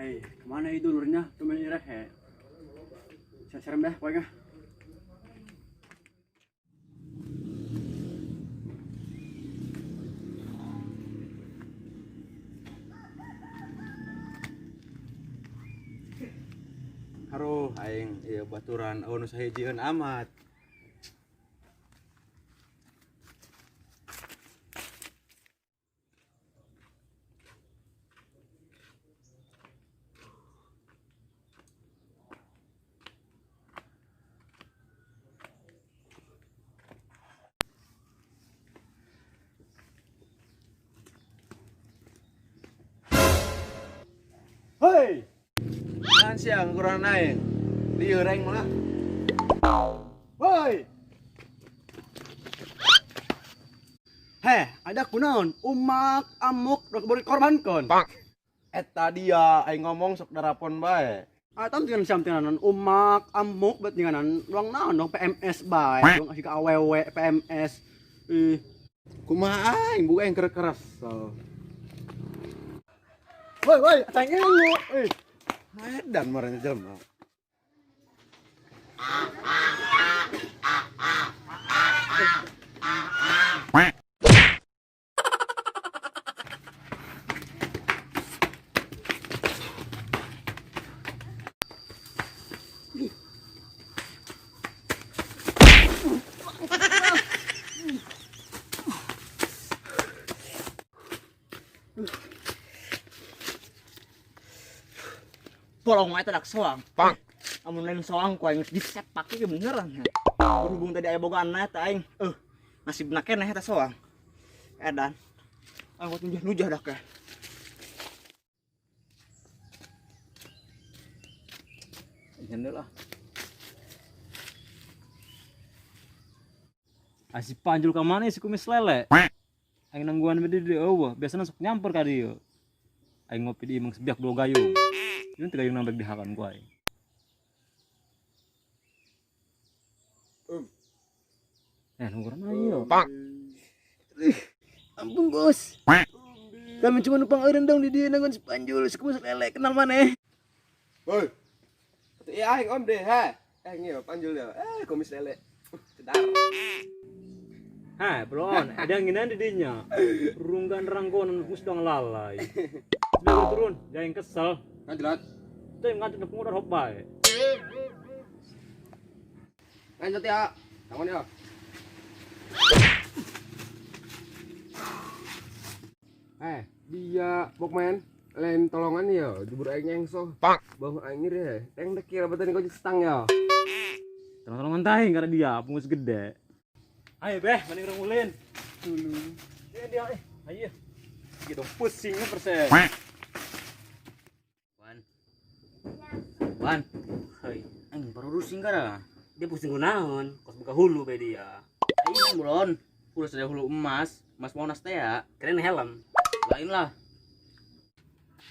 Ay, kemana itu dulurnya? Temen irehe. Saya serem dah pokoknya. Haruh aing ieu baturan eueuh nu sahijieun amat. Hei, Naon sia kurang aing? Lieur aing malah. Hei. Heh, ada kunaon? Umak amuk rek korbankeun. Eta dia aing ngomong sok darapon bae. Atam dengan siam tinanan umak amuk bet tinganan ruang naon dong PMS bae, dong asik awewe PMS. Ih, Kumaha aing buka aing keres so. Woi, woi, acang lu. Ih, Edan marahnya jelema. Polong wae dak soang. Pang. Amun lain soang ku aing disepak ge beneran. Berhubung tadi aya bogaan eta aing. Nasibna keneh eta soang. Edan. Aku nujah-nujah dak ke. Nyendel lah. Asi Panjul ka mana si kumis lele? Aing nangguan bede di eueuh, biasana sok nyamper ka dieu. Aing ngopi di imeng sebiak dua gayung. Ini tiga gayung nambah dihakan ku aing. Nungguan ayo. Ampun, Bos. Kami cuma numpang eureun dong di dieu nanggon si Panjul, si kumis lele kenal maneh. Woi. Atuh ieu aing om deh, ha. Aing ieu Panjul ya. Kumis lele. Cedar. Hah, belon, ada yang nginan di dinya. Runggan ranggonan geus dong lalai. Sudah turun, jangan kesel. Lanjut. Itu yang ngantuk pengurang hop bae. Lanjut ya. Tangan ya. Dia bokman lain tolongan ya, jebur aing nyengso. Bang aing ya, teng dekir batan kau stang ya. Tolongan taing karena dia pungus gede. Ayo beh, mending urang ulin. Dulu. Dia ayo. Gitu pusingnya persen. Wan. Wan. Hei, Aing baru rusing kada. dia pusing kunaon, kos buka hulu be dia. Aing belon. Hulu sudah hulu emas, emas monas teh ya. Keren helm. Lain lah.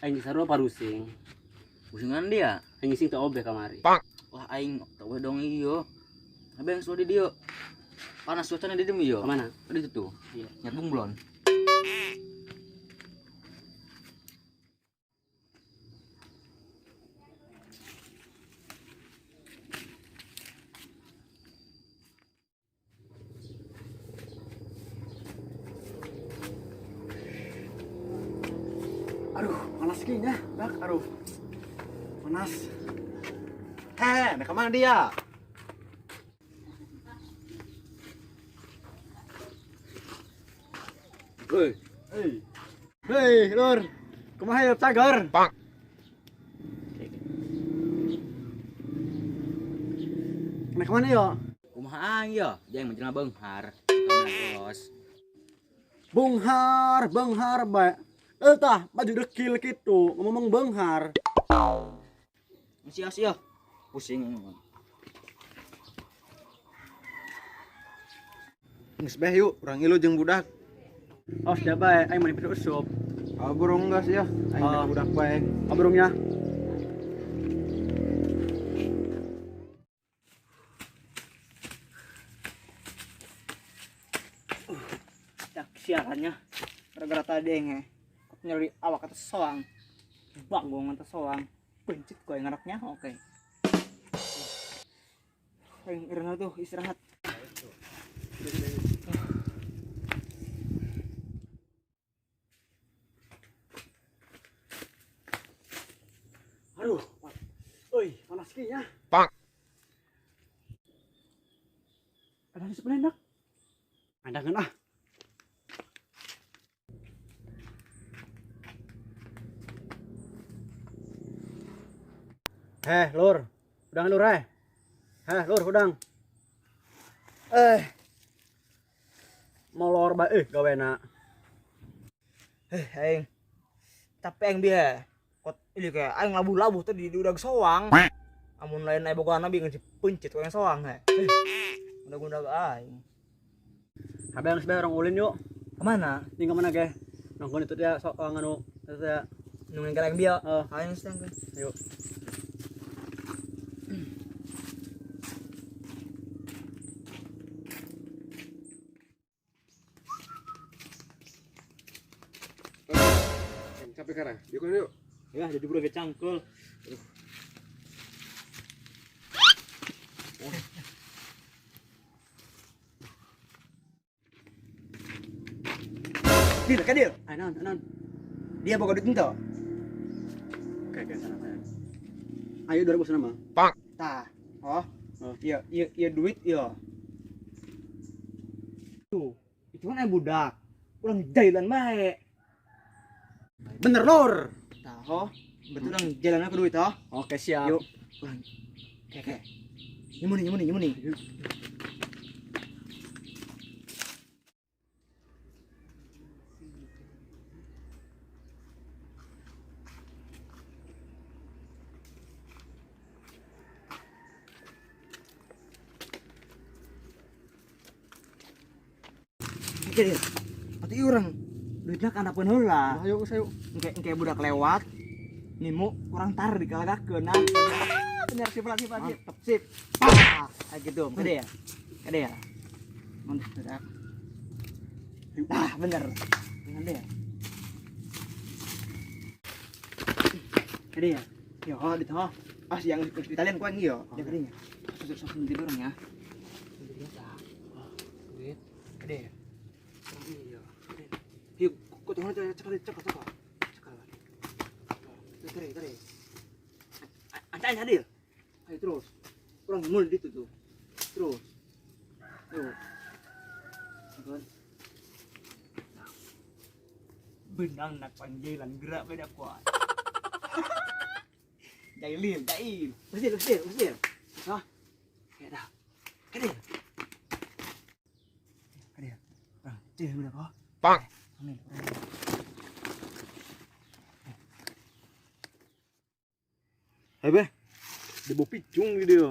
Aing sarua parusing. Pusingan dia. Aing sing teu obeh kamari. Wah aing teu dong iyo. Abe yang sudah di dieu. Panas cuacanya di dieu iyo. Kemana? Di situ tuh. Iya. Nyambung belon. Aduh, panas kayaknya, Bak. Aduh. Panas. Heh, nah kemana dia? Woi, Hei. Hei, Lur. Kumaha ya cagar? Pak. Nah, kemana yo? Kumaha aing yo? Jangan menjelma beunghar. Kamu los. Benghar, benghar bae. Tah, baju dekil gitu, ngomong benghar. Sia sia. Pusing. Geus beh yuk, urang ilu jeung budak. Oh, sudah bae, aing mani pedu usup. Oh, burung geus ya. Aing Oh. budak bae. Oh, burungnya. Tak siarannya. Gara-gara tadi nge. Nyeri awak atau soang. Bagong teh soang. Pencit ku aing ngaraknya. Oke. Aing irena tuh istirahat. Aduh, oi, panas kinya. Pak. Ada sebenarnya enak. Ada kan ah. Heh, lur. Udang lur eh. Heh, lur udang. Eh. Molor bae gawena. Eh, aing. Tapi aing bieu. Kot ini kayak aing labuh-labuh tadi di udag soang. Amun lain aya bogohan nabi ngan pencet ku aing soang he. Undag-undag aing. Habang sebae orang ulin yuk. Kemana? Ini kemana ge? Nongkon itu dia soang anu itu ya. Nungguin aing bieu. Oh. Aing sedang ge. Yuk. Capek karang. Yuk yuk. Ya, jadi budak ge cangkul. Dil, ka dil. Ayo naon, naon. Dia boga duit henteu. Oke, oke, sana sana. Ayo 2000 sana mah. Tah. Oh. Oh. Iya, iya, iya duit iya. Tuh, itu kan aya budak. Urang jailan bae. Bener lur. Tah, oh. Berarti urang jalan ke duit oh. Oke, siap. Yuk. Urang. Oke, oke. Nyemuni, nyemuni, nyemuni. Oke, atuh ieu urang duitna kana pun heula. Ayo, ayo. Engke engke budak lewat nimu kurang tar dikalagakeun nah. Bener sip sip sip. Mantep sip. Pah, kayak gitu. Gede ya? Gede ya? Mantep budak. Nah, bener. Gede ya? Gede ya? Yo, di tengah. Ah, yang di Italian ku aing yo. Dia gedenya. Susah susah di bareng ya. Biasa. Duit. Gede ya? Iya. Yuk, kok tengah cepat cepat cepat. Cepat. Tarik, tarik. Ancain hadir. Ayo terus. Kurang mul itu tuh. Terus. Tuh. Benang nak panggilan gerak beda kuat. Jailin, jail. Usir, usir, usir. Hah? Kayak dah. Kadir. Kadir. Ah, cih udah kok. Pang. Hei beh, dia bau picung di dia.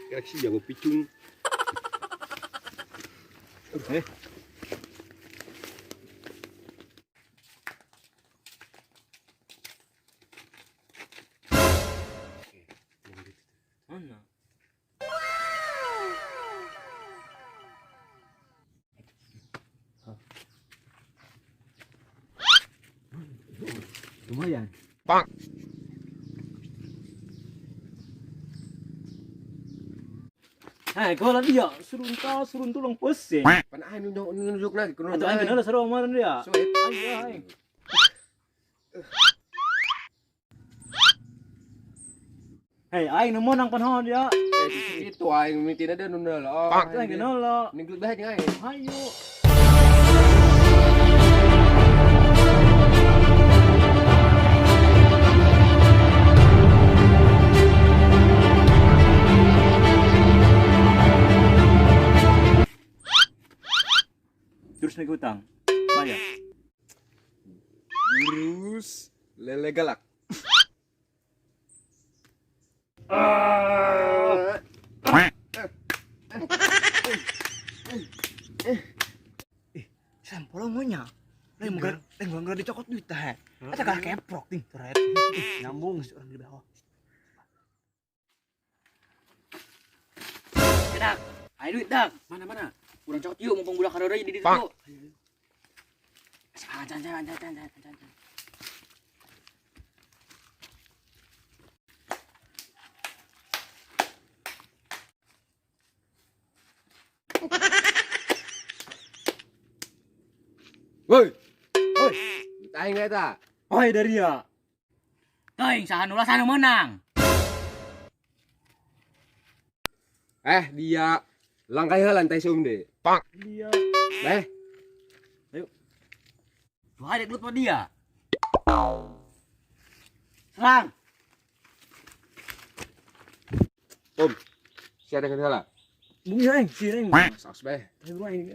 Kira sih jago picung. Eh. Mana? Lumayan. Pang. Hei, kau lah dia surunta surun tulang pusing. Pan aing nunjuk lagi kuno. Atau aing kenal seru amaran dia. Suit. Ayo aing. Hei, aing nemu nang panho dia. Eh, itu aing mitina dia nunda lah. Aing kenal lah. Ninggut bae jeung aing. Ayo. Terus naik hutang. Bayar. Jurus lele galak. Sampolongonya. Lain mungkin, lain mungkin dicokot duit teh. Eta kalah keprok ting teret. Nyambung. Orang di bawah. Dak, ayo duit dak. Mana mana? Urang cokot yuk mumpung budak karore di ditu. Jangan jangan jangan jangan jangan. Woi. Woi. Aing eta. Oi dari ya. Teuing saha nu lasana menang. Eh, dia langkai heula lantai sum deh. Pak. Dia. Eh, Dua hari gelut mah dia. Serang. Om. Sia dengan heula. Bunyi aing, si aing. Saus bae. Tapi bro aing.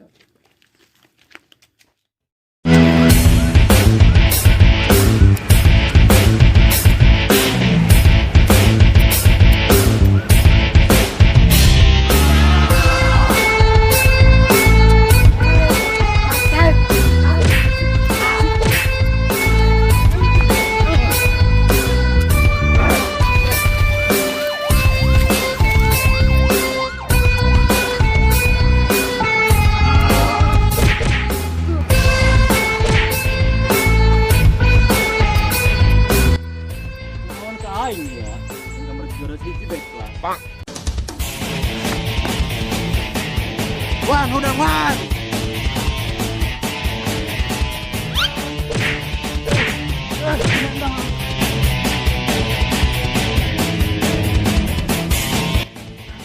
Lawan ka aing ya. Gambar juara siji baik lah. Wan, udah wan.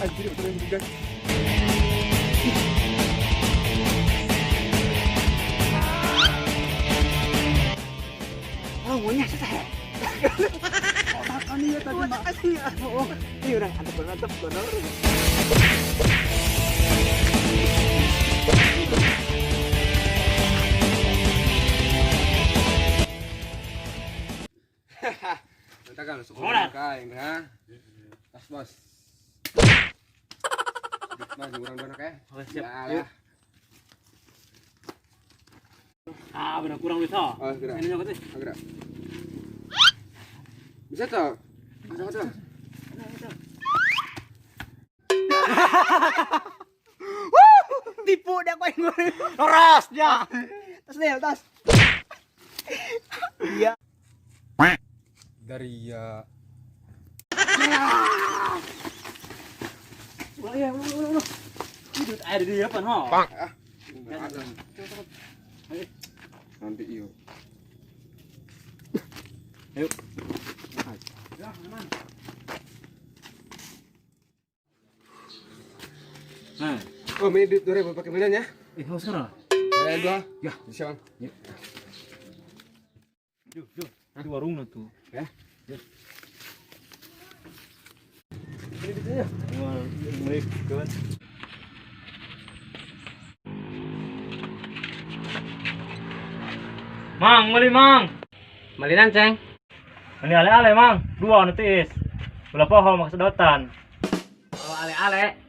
Anjir, udah juga. Oh, maunya sih. Otakan iya tadi mah. Oh, iya udah antep antep bener. Mantap kan suku kain ha. Tas bos. Mah urang donak ya. Oke, siap. Ya lah. Ah, benar kurang duit ha. Oh, gerak. Ini nyokot euy. Gerak. Bisa tuh. Bisa tuh. Tipu dah kau yang gue. Loras dia. Tas nih, tas. Iya. Dari ya. Ulah ya, ulah ulah ulah. Ini duit air di depan ha. Pak. Ah. Nanti iyo. Ayo. Nah, Oh, ini duit 2000 pakai mana ya? eh haus kan? Eh, dua. Ya, bisa, Bang. Duh, duh, di warungnya tuh. Ya. Ya. Ini duitnya. Assalamualaikum. Mang, beli mang. Malinan, Ceng. Ini ale-ale mang, dua nanti is. Ulah poho mak sedotan. Oh, ale-ale.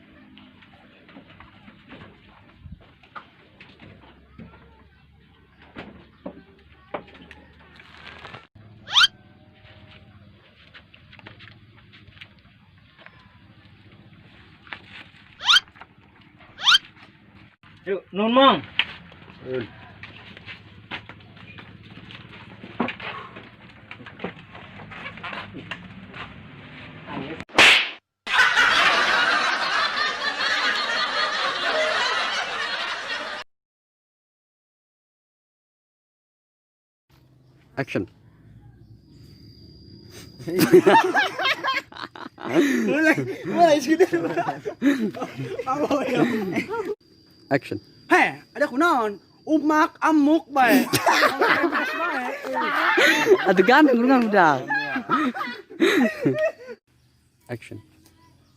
Yuk, nun mang. Action. Mulai, mulai sudah. Apa ya? Action. Heh, ada kunaon? Umak amuk bae. Aduh ganteng kurang udah. Action.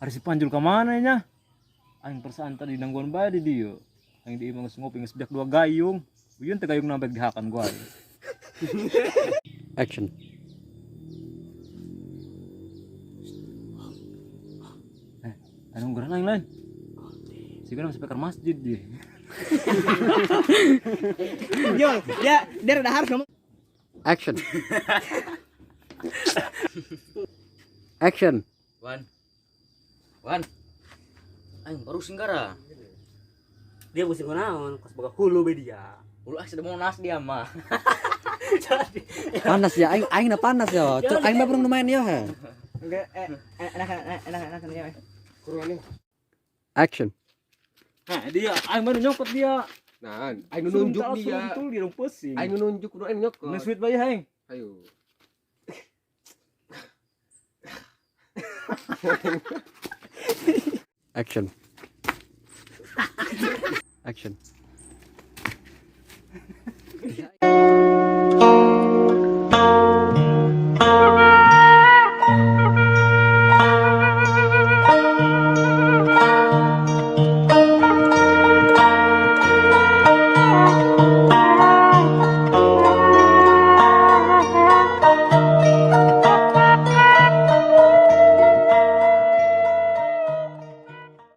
Harus dipanjul ke mana nya? Aing perasaan tadi nangguan bae di dieu. Aing di imah geus ngopi geus beak dua gayung. Uyun teh gayung nambah dihakan gua. Action. Eh, anu geura aing lain. Si gua sampai ke masjid dia. Yo, dia udah harus ngomong. Action. Action. Wan. Wan. Aing baru singgara. Dia pusing kunaon, kos boga hulu be dia. Ulah sudah mau nas dia mah. Panas ya aing aing na panas ya. Tuh aing mah belum lumayan ya. He. Enggak, enak enak enak enak enak. Kurang nih. Action. Nah, dia aing baru nyokot dia. Nah, aing nu nunjuk dia. Suntul dia dong pusing. Aing nu nunjuk kudu aing nyokot. Nge sweet bae aing. Ayo. Action. Action.